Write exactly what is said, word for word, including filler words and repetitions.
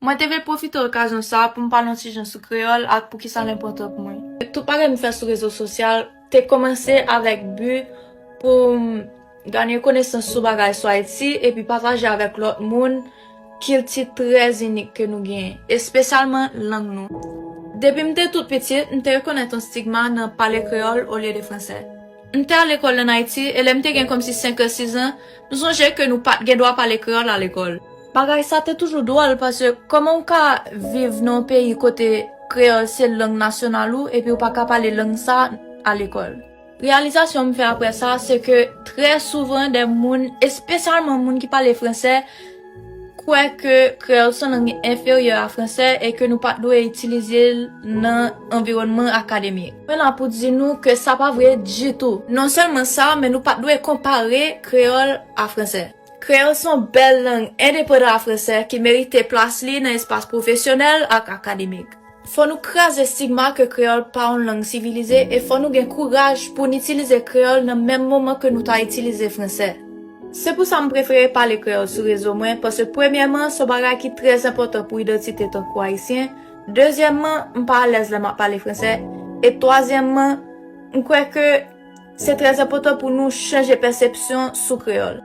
Mwen te vle pwofite okazyon sa a pou m pale yon ti jan sou kreyòl ak poukisa l enpòtan pou mwen. Tout bagay m fè sou rezo sosyal te kòmanse avèk bi pou m gade konesans sou bagay sou Ayiti epi pataje avèk lòt moun kilti trè inik ke nou genyen, espesyalman lang nou. Depi m te tout pitit, m te rekonèt yon stigma nan pale kreyòl olye de fransè. M te al lekòl ann Ayiti, e lè m te gen kòmsi senk an, sis an, m sonje ke nou pa t gen dwa pale kreyòl a lekòl. Bagay sa te toujou dwòl, paske kòman w ka viv nan yon peyi kote kreyòl se lang nasyonal ou, epi w pa ka pale lang sa a lekòl? Reyalizasyon m fè apre sa, se ke trè souvan, de moun, espesyalman moun ki pale fransè, kwè ke kreyòl se yon lang enferyè a fransè e ke nou pa t dwe itilize l nan anviwònman akademik. Mwen la pou di nou ke sa pa vre ditou. Non sèlman sa, men nou pa t dwe konpare kreyòl a fransè. Kreyòl se yon bèl lang endepandan a fransè ki merite plas li nan espas pwofesyonèl ak akademik. Fò nou kraze stigma ke kreyòl pa yon lang sivilize e fò nou gen kouraj pou n itilize kreyòl nan menm moman ke nou ta itilize fransè. Se pou sa m prefere pale kreyòl sou rezo mwen, paske premyèman, se yon bagay ki trè enpòtan pou idantite tankou Ayisyen, dezyèmman, m pa alèz lè m ap pale fransè, e twazyèmman, m kwè ke se trè enpòtan pou nou chanje pèsepsyon sou kreyòl.